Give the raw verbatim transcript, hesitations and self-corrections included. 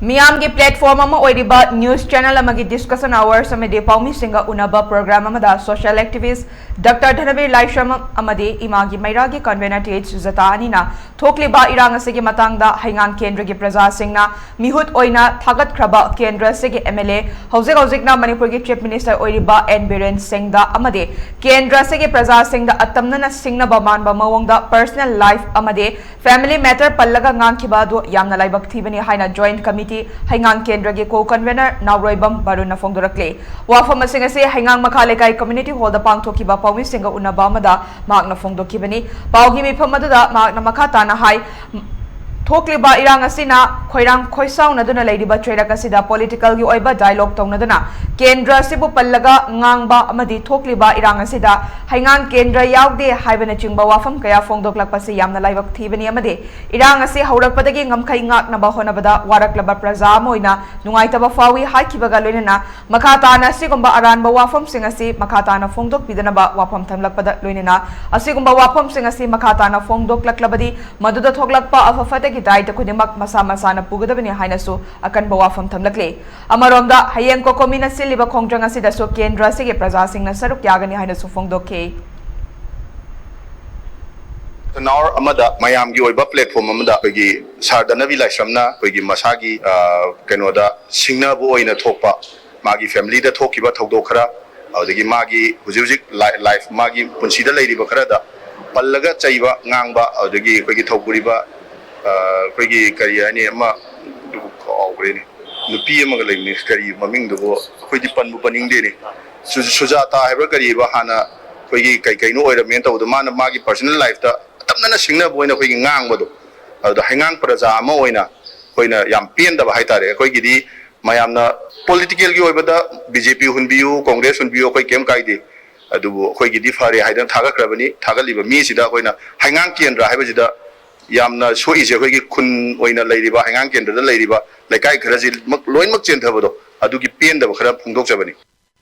ꯃꯤꯌꯥꯝꯒꯤ platform ꯑꯃ ꯑꯣꯏꯔꯤꯕ news channel ꯑꯃꯒꯤ discussion hours ꯑꯃꯗꯤ ꯄꯥꯎꯃꯤꯁꯤꯡꯒ ꯎꯅꯕ program ꯑꯃꯗ social activist Doctor ꯙꯅꯕꯤꯔ ꯂꯥꯏꯁ꯭ꯔꯝ ꯑꯃꯗꯤ ꯏꯃꯥꯒꯤ ꯃꯩꯔꯥꯒꯤ convener ꯇꯤ ꯑꯩꯆ ꯁꯨꯖꯥꯇꯥ ꯑꯅꯤꯅ ꯊꯣꯛꯂꯤꯕ ꯏꯔꯥꯡ ꯑꯁꯤꯒꯤ ꯃꯇꯥꯡꯗ ꯍꯩꯉꯥꯡ ꯀꯦꯟꯗ꯭ꯔꯒꯤ ꯄ꯭ꯔꯖꯥꯁꯤꯡꯅ ꯃꯤꯍꯨꯠ ꯑꯣꯏꯅ ꯊꯥꯒꯠꯈ꯭ꯔꯕ ꯀꯦꯟꯗ꯭ꯔ ꯑꯁꯤꯒꯤ ꯑꯦꯝ ꯑꯦꯜ ꯑꯦ, ꯍꯧꯖꯤꯛ ꯍꯧꯖꯤꯛꯅ ꯃꯅꯤꯄꯨꯔꯒꯤ chief minister ꯑꯣꯏꯔꯤꯕ ꯑꯦꯟ ꯕꯤꯔꯦꯟ ꯁꯤꯡꯗ ꯑꯃꯗꯤ ꯀꯦꯟꯗ꯭ꯔ ꯑꯁꯤꯒꯤ ꯄ꯭ꯔꯖꯥꯁꯤꯡꯗ ꯑꯇꯝꯅꯅ ꯁꯤꯡꯅꯕ ꯃꯥꯟꯕ ꯃꯑꯣꯡꯗ personal life ꯑꯃꯗꯤ family matter ꯄꯜꯂꯒ ꯉꯥꯡꯈꯤꯕ ꯑꯗꯨ ꯌꯥꯝꯅ ꯂꯥꯏꯕꯛ ꯊꯤꯕꯅꯤ ꯍꯥꯏꯅ joint committee ꯍꯩꯉꯥꯡ ꯀꯦꯟꯗ꯭ꯔꯒꯤ co-convener ꯅꯥꯎꯔꯣꯏꯕꯝ ꯕꯥꯔꯨꯟꯅ ꯐꯣꯡꯗꯣꯔꯛꯂꯤ꯫ ꯋꯥꯐꯝ ꯑꯁꯤꯡ ꯑꯁꯤ ꯍꯩꯉꯥꯡ ꯃꯈꯥ ꯂꯩꯀꯥꯏ community hall ꯗ ꯄꯥꯡꯊꯣꯛꯈꯤꯕ ꯄꯥꯎꯃꯤꯁꯤꯡꯒ ꯎꯅꯕ ꯑꯃꯗ ꯃꯍꯥꯛꯅ ꯐꯣꯡꯗꯣꯛꯈꯤꯕꯅꯤ꯫ ꯄꯥꯎꯒꯤ ꯃꯤꯐꯝ ꯑꯗꯨꯗ ꯃꯍꯥꯛꯅ ꯃꯈꯥ ꯇꯥꯅ ꯍꯥꯏ, ꯊꯣꯛꯂꯤꯕ ꯏꯔꯥꯡ ꯑꯁꯤꯅ ꯈꯣꯏꯔꯥꯡ ꯈꯣꯏꯁꯥꯎꯅꯗꯨꯅ ꯂꯩꯔꯤꯕ ꯆꯩꯔꯛ ꯑꯁꯤꯗ political ꯒꯤ ꯑꯣꯏꯕ dialogue ꯇꯧꯅꯗꯨꯅ ꯀꯦꯟꯗ꯭ꯔ ꯑꯁꯤꯕꯨ ꯄꯜꯂꯒ ꯉꯥꯡꯕ ꯑꯃꯗꯤ ꯊꯣꯛꯂꯤꯕ ꯏꯔꯥꯡ ꯑꯁꯤꯗ ꯍꯩꯉꯥꯡ ꯀꯦꯟꯗ꯭ꯔ ꯌꯥꯎꯗꯦ ꯍꯥꯏꯕꯅꯆꯤꯡꯕ ꯋꯥꯐꯝ ꯀꯌꯥ ꯐꯣꯡꯗꯣꯛꯂꯛꯄꯁꯤ ꯌꯥꯝꯅ ꯂꯥꯏꯕꯛ ꯊꯤꯕꯅꯤ ꯑꯃꯗꯤ ꯏꯔꯥꯡ ꯑꯁꯤ ꯍꯧꯔꯛꯄꯗꯒꯤ ꯉꯝꯈꯩ ꯉꯥꯛꯅꯕ ꯍꯣꯠꯅꯕꯗ ꯋꯥꯔꯛꯂꯕ ꯄ꯭ꯔꯖꯥ ꯑꯃ ꯑꯣꯏꯅ ꯅꯨꯡꯉꯥꯏꯇꯕ ꯐꯥꯎꯏ ꯍꯥꯏꯈꯤꯕꯒ ꯂꯣꯏꯅꯅ ꯃꯈꯥ ꯇꯥꯅ ꯑꯁꯤꯒꯨꯝꯕ ꯑꯔꯥꯟꯕ ꯋꯥꯐꯝꯁꯤꯡ ꯑꯁꯤ ꯃꯈꯥ ꯇꯥꯅ ꯐꯣꯡꯗꯣꯛꯄꯤꯗꯅꯕ ꯋꯥꯐꯝ ꯊꯝꯂꯛꯄꯗ ꯂꯣꯏꯅꯅ ꯑꯁꯤꯒꯨꯝꯕ ꯋꯥꯐꯝꯁꯤꯡ ꯑꯁꯤ ꯃꯈꯥ ꯇꯥꯅ ꯐꯣꯡꯗꯣꯛꯂꯛꯂꯕꯗꯤ ꯃꯗꯨꯗ ꯊꯣꯛꯂꯛꯄ ꯑꯐ ꯐꯠꯇꯒꯤ ꯗꯥꯏꯇ ꯈꯨꯗꯤꯡꯃꯛ ꯃꯁꯥ ꯃꯁꯥꯅ ꯄꯨꯒꯗꯕꯅꯤ ꯍꯥꯏꯅꯁꯨ ꯑꯀꯟꯕ ꯋꯥꯐꯝ ꯊꯝꯂꯛꯂꯤ꯫ ꯑꯃꯔꯣꯝꯗ ꯍꯌꯦꯡ ꯀꯣꯀꯣꯃꯤꯅ ꯁꯤꯜꯂꯤꯕ ꯈꯣꯡꯖꯪ ꯑꯁꯤꯗꯁꯨ ꯀꯦꯟꯗ꯭ꯔ ꯑꯁꯤꯒꯤ ꯄ꯭ꯔꯖꯥꯁꯤꯡꯅ ꯁꯔꯨꯛ ꯌꯥꯒꯅꯤ ꯍꯥꯏꯅꯁꯨ ꯐꯣꯡꯗꯣꯛꯈꯤ꯫ ꯇꯅꯥꯎꯔ ꯑꯃꯗ ꯃꯌꯥꯝꯒꯤ ꯑꯣꯏꯕ platform ꯑꯃꯗ ꯑꯩꯈꯣꯏꯒꯤ ꯁꯥꯔ ꯙꯅꯕꯤ ꯂꯥꯏꯁ꯭ꯔꯝꯅ ꯑꯩꯈꯣꯏꯒꯤ ꯃꯁꯥꯒꯤ, ꯑ, ꯀꯩꯅꯣꯗ ꯁꯤꯡꯅꯕ ꯑꯣꯏꯅ ꯊꯣꯛꯄ ꯃꯥꯒꯤ family ꯗ ꯊꯣꯛꯈꯤꯕ ꯊꯧꯗꯣꯛ ꯈꯔ, ꯑꯗꯨꯗꯒꯤ ꯃꯥꯒꯤ ꯍꯧꯖꯤꯛ ꯍꯧꯖꯤꯛ ꯂꯥꯏ-, life ꯃꯥꯒꯤ ꯄꯨꯟꯁꯤꯗ ꯂꯩꯔꯤꯕ ꯈꯔꯗ ꯄꯜꯂꯒ ꯆꯩꯕ ꯉꯥꯡꯕ, ꯑꯗꯨꯗꯒꯤ ꯑꯩꯈꯣꯏꯒꯤ ꯊꯧꯄꯨꯔꯤꯕ, ꯑ, ꯑꯩꯈꯣꯏꯒꯤ ꯀꯔꯤ ꯍꯥꯏꯅꯤ ꯑꯃ, ꯑꯗꯨꯕꯨ ꯀꯥꯎꯈ꯭ꯔꯦꯅꯦ, ꯅꯨꯄꯤ ꯑꯃꯒ ꯂꯩꯕꯅꯤ, ꯀꯔꯤ ꯃꯃꯤꯡꯗꯨꯕꯨ ꯑꯩꯈꯣꯏꯗꯤ ꯄꯟꯕꯨ ꯄꯟꯅꯤꯡꯗꯦꯅꯦ꯫ ꯁꯨ-, ꯁꯨꯖꯥꯇꯥ ꯍꯥꯏꯕ꯭ꯔꯥ ꯀꯔꯤꯕ ꯍꯥꯟꯅ ꯑꯩꯈꯣꯏꯒꯤ ꯀꯩ ꯀꯩꯅꯣ ꯑꯣꯏꯔꯝꯃꯦꯅ ꯇꯧꯕꯗꯣ ꯃꯥꯅ ꯃꯥꯒꯤ personal life ꯇ ꯑꯇꯝꯅꯅ ꯁꯤꯡꯅꯕ ꯑꯣꯏꯅ ꯑꯩꯈꯣꯏꯒꯤ ꯉꯥꯡꯕꯗꯣ, ꯑꯗꯨꯗ ꯍꯩꯉꯥꯡ ꯄ꯭ꯔꯖꯥ ꯑꯃ ꯑꯣꯏꯅ ꯑꯩꯈꯣꯏꯅ ꯌꯥꯝ ꯄꯦꯟꯗꯕ ꯍꯥꯏꯇꯥꯔꯦ꯫ ꯑꯩꯈꯣꯏꯒꯤꯗꯤ ꯃꯌꯥꯝꯅ political ꯒꯤ ꯑꯣꯏꯕꯗ ꯕꯤ ꯖꯦ ꯄꯤ ꯍꯨꯟꯕꯤꯌꯨ, ꯀꯣꯡꯒ꯭ꯔꯦꯁ ꯍꯨꯟꯕꯤꯌꯨ, ꯑꯩꯈꯣꯏ ꯀꯩꯝ ꯀꯥꯏꯗꯦ꯫ ꯑꯗꯨꯕꯨ ꯑꯩꯈꯣꯏꯒꯤꯗꯤ ꯐꯔꯦ ꯍꯥꯏꯗꯅ ꯊꯥꯒꯠꯈ꯭ꯔꯕꯅꯤ꯫ ꯊꯥꯒꯠꯂꯤꯕ ꯃꯤꯁꯤꯗ ꯑꯩꯈꯣꯏꯅ ꯍꯩꯉꯥꯡ ꯀꯦꯟꯗ꯭ꯔ ꯍꯥꯏꯕꯁꯤꯗ ꯌꯥꯝꯅ ꯁꯣꯛꯏꯁꯦ ꯑꯩꯈꯣꯏꯒꯤ ꯈꯨꯟ ꯑꯣꯏꯅ ꯂꯩꯔꯤꯕ, ꯍꯩꯉꯥꯡ ꯀꯦꯟꯗ꯭ꯔꯗ ꯂꯩꯔꯤꯕ ꯂꯩꯀꯥꯏ ꯈꯔꯁꯤ ꯃꯛ-, ꯂꯣꯏꯅꯃꯛ ꯆꯦꯟꯊꯕꯗꯣ, ꯑꯗꯨꯒꯤ ꯄꯦꯟꯗꯕ ꯈꯔ ꯐꯣꯡꯗꯣꯛꯆꯕꯅꯤ꯫